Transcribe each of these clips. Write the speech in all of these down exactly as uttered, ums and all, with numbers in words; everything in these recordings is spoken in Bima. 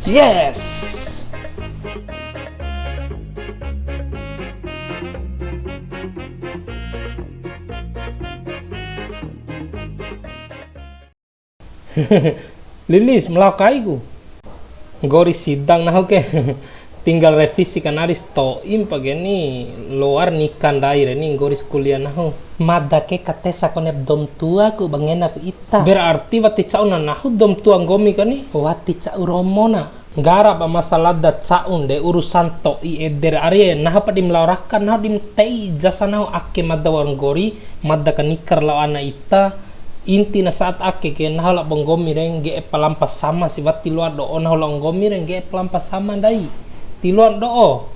Yes! Lilis, ma lao kaiku. Nggori sidang nahu ke. Tinggal revisi kanari sato'i mpa ke ni, loa ra nika ndai re ni, nggori si kuliah nahu. Mada ke katesa kone ba dou ma tuaku, ba ngenaku ita. Berarti wati ca'una nahu dou ma tua nggomi ka ni? Wati ca'u romona. Nggara ba masalah da ca'un de urusan to'i ede re ari e, nahu pa di ma lao raka, nahu di ma tei jasa nahu ake mada wa'ur nggori, mada ka nika ra lao ana ita. Intina saat ake ke nahu labo nggomi re ngge'e pa lampa sama si, wati loa do'o nahu labo nggomi re ngge'e pa lampa sama ndai. Ti loan do'o.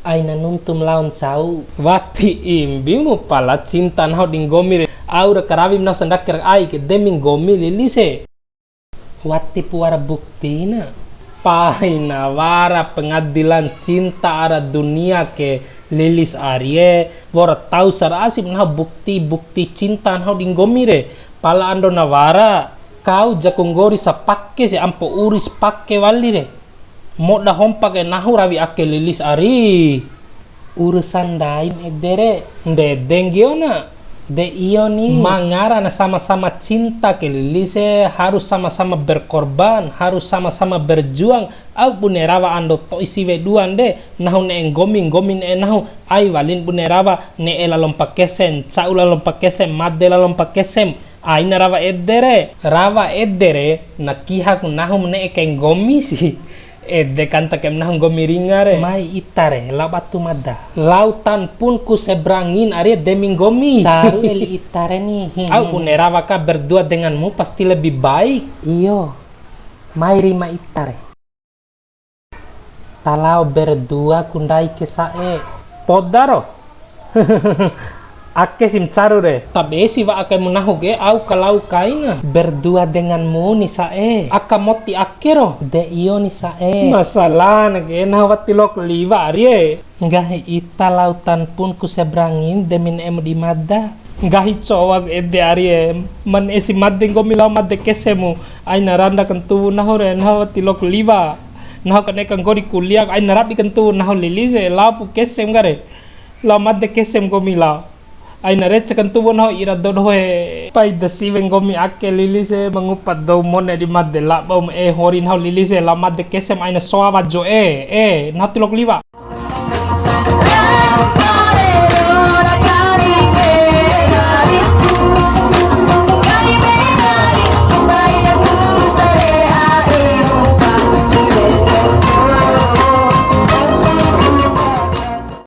Aina nuntum lao ncau. Wati imbimu pala cinta nahu di nggomi re. Au ra karawim nahu sandake ra ai ke demi nggomi, Lilis e. Wati pu wara buktina. Paina wara pengadilan cinta ara dunia ke, Lilis arie, wa'ura tau sara asip nahu bukti, bukti cinta nahu di nggomi re. Pala ando na wara, kau jaku nggori sapake si ampo uris pake wali re. Moda hompa ke nahu rawi ake, Lilis ari. Urusan ndaim ede re, ndede nggiona. De iyo ni. Ma ngarana sama-sama cinta ke, Lilis e, harus sama-sama berkorban, harus sama-sama berjuang. Au bune rawa ando to'i siwe duan de, nahu ne'e nggomi, nggomi ne'e nahu, ai walin bune rawa, ne'e lalo mpa kese, nca'u lalo mpa kese, made lalo mpa kesem. Aina rawa ede re, rawa ede re, na kihaku nahu ma ne'e kai nggomi si. Ede kanta kaim nahu nggomi ringa re. Mai ita re, lao batu mada. Lautan pun ku seberangin arie demi nggomi. Caru eli ita re ni. Au bune rawa ka berdua denganmu pasti lebih baik. Iyo. Mai rima ita re. Ta lao berdua ku ndai ke sa'e. Poda ro. Ake si ma caru re. Tabe si wa'a kaimu nahu ke, au kalau kaina. Berdua denganmu ni sa'e. Aka moti ake ro. De iyo ni sa'e. Masalah na ke, nahu wati loak liwa arie. Nggahi ita lautan pun ku seberangin demi ne'emu di mada. Nggahi cowa ede arie, ma ne'e si made nggomi lao made kesemu, aina randa kantuwu nahu re, nahu wati loak liwa. Nahu ka ne'e ka nggori kuliah, aina rabi kantuwu nahu, Lilis e, lao pu kesem ka re. Lao made kesem nggomi lao. Aina rece kantuwu nahu ira dou dohoe. Pai da siwe nggomi ake, Lilis e, ma ngupa dou mone di made labo ma e hori nahu, Lilis e, lao made kesem aina soa wajo e. E, nahu ti loak liwa.